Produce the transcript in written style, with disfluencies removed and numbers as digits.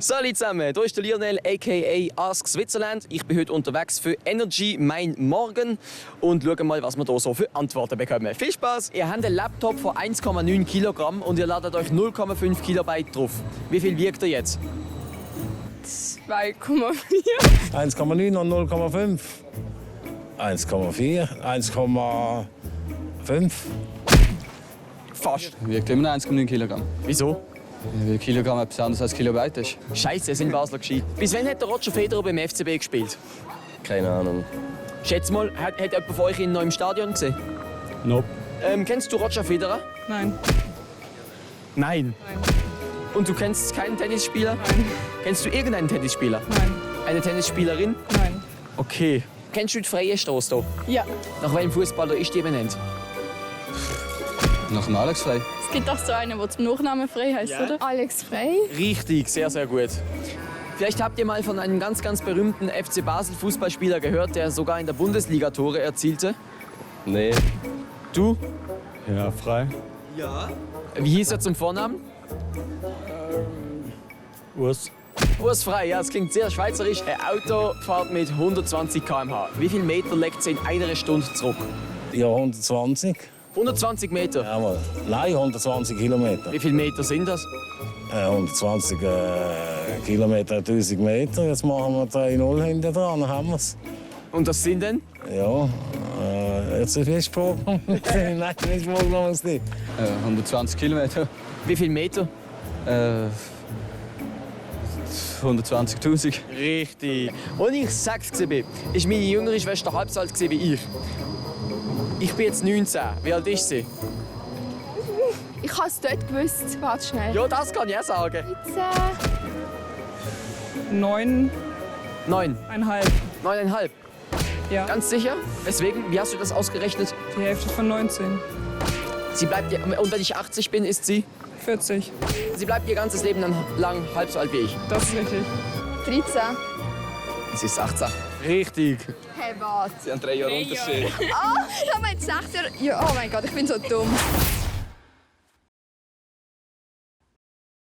Salut zusammen, hier ist der Lionel aka Ask Switzerland. Ich bin heute unterwegs für Energy Mein Morgen und schaue mal, was wir hier so für Antworten bekommen. Viel Spaß! Ihr habt einen Laptop von 1,9 Kilogramm und ihr ladet euch 0,5 Kilobyte drauf. Wie viel wiegt er jetzt? 2,4. 1,9 und 0,5. 1,4, 1,5. Fast. Wiegt immer noch 1,9 Kilogramm. Wieso? Weil Kilogramm etwas anderes als Kilobyte ist. Scheiße, sind Basler gescheit. Bis wann hat der Roger Federer beim FCB gespielt? Keine Ahnung. Schätz mal, hat jemand von euch ihn noch im Stadion gesehen? Nope. Kennst du Roger Federer? Nein. Nein. Und du kennst keinen Tennisspieler? Nein. Kennst du irgendeinen Tennisspieler? Nein. Eine Tennisspielerin? Nein. Okay. Kennst du die freie Stoß hier? Ja. Nach welchem Fußballer ist die benannt? Nach dem Alex Frey. Es gibt auch so einen, der zum Nachnamen Frey heißt, oder? Alex Frey? Richtig, sehr, sehr gut. Vielleicht habt ihr mal von einem ganz, ganz berühmten FC Basel Fußballspieler gehört, der sogar in der Bundesliga Tore erzielte. Nee. Du? Ja, frei. Wie hieß er zum Vornamen? Urs. Urs Frei, ja, das klingt sehr schweizerisch. Ein Auto fährt mit 120 km/h. Wie viele Meter legt es in einer Stunde zurück? Ja, 120. 120 Meter. Jawohl. Nein, 120 Kilometer. Wie viele Meter sind das? 120 Kilometer, 1000 Meter. Jetzt machen wir 3-0 hinten dran, dann haben wir es. Und das sind denn? Ja, jetzt ist es Sprung. Nein, nicht Sprung, noch nicht. 120 Kilometer. Wie viele Meter? 120.000. Richtig. Und ich 6 war, ist meine jüngere Schwester halb so alt wie ich. Ich bin jetzt 19. Wie alt ist sie? Ich habe es dort gewusst. Warte schnell. Ja, das kann ich auch sagen. 9,5. 9. 9,5. Ja. Ganz sicher? Weswegen? Wie hast du das ausgerechnet? Die Hälfte von 19. Sie bleibt ihr, und wenn ich 80 bin, ist sie? 40. Sie bleibt ihr ganzes Leben lang halb so alt wie ich. Das ist richtig. 13. Sie ist 18. Richtig. Hey, warte. Sie haben 3 Jahre Unterschied. Ich habe jetzt 6 Jahre. Ja, oh mein Gott, ich bin so dumm.